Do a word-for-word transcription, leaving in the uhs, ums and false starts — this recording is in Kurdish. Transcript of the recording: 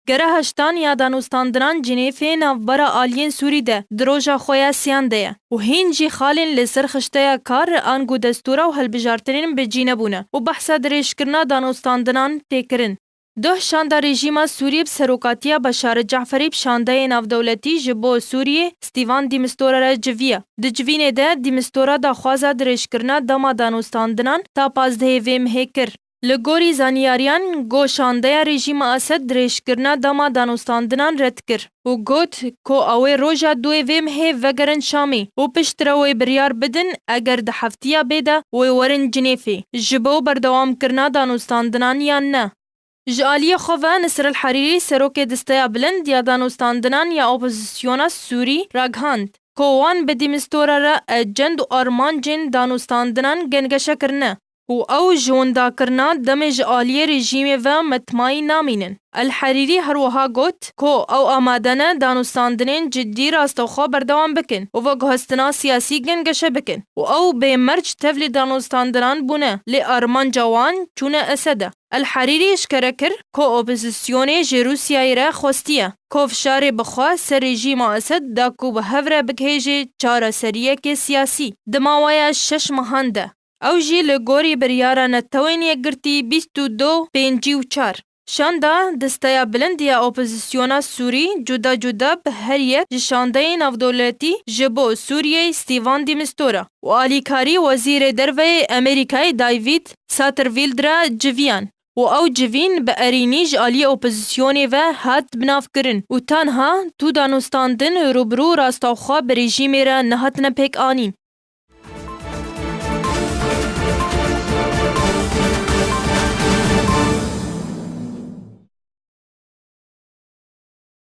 Gere heştan ya danûstandinan Cinêfê navbera aliyên Sûrî de di roja xwe ya siyan de ye û hîn jî xalên li ser xişteya kar ango destûra û hilbijartinên bi cî nebûne û behsa dirêjkirina danûstandinan tê kirin. Duh şanda rejîma Sûriyê bi serokatiya Beşar Ceferî bi şandeyê navdewletî ji bo Sûriyê Stîvan Dîmistora re civiya. Di civînê de Dîmistora daxwaza dirêjkirina dema danûstandinan ta pazdehê vê mehê kir. Li gorî zanyariyan, go şandeya rejîma Esed dirêjkirina dema danûstandinan red kir û got ku ew ê roja duê vê mehê vegerin Şamê û piştre wê biryar bidin eger di heftiya bê de wê werin Cinêfê ji bo berdewamkirina danûstandinan yan ne. Ji aliyê xwe ve Nisir El Herîrî serokê Disteya Bilind ya Danûstandinan ya Opozisyona Sûrî ragihand ku wan bi Dîmistora re ecend û armancên danûstandinan gengeşe kirine û ew ji windakirina demê ji aliyê rejîmê ve mitmayî namînin. El Herîrî her wiha got ku ew amade ne danûstandinên cidî rastewxwe berdewam bikin û veguhestina siyasî gengeşe bikin û ew bê merc tevlî danûstandinan bûne, lê armanca wan çûne Esede. El Herîrî eşkere kir ku opozisyonê ji Rûsyayê re xwestiye ku fişarê bixwe ser rejîma Esed da ku bi hev re bigihêje çareseriyekê siyasî di mawaya şeş mehan de. Ew jî li gorî biryara Netewên Yekgirtî bîst û du pêncî û çar. Şanda Disteya Bilind ya Opozisyona Sûrî cuda cuda bi her yek ji şandeyên navdewletî ji bo Sûriyeyê Stîvan Dîmistora û alîkarî Wezîrê Derve yê Amerîkayê David Satterfield re civiyan û ew civîn bi erênî ji aliyê opozisyonê ve hat binavkirin û tanha tu danûstandin rûbirû rastewxwe bi rejîmê re nehatine pêkanîn.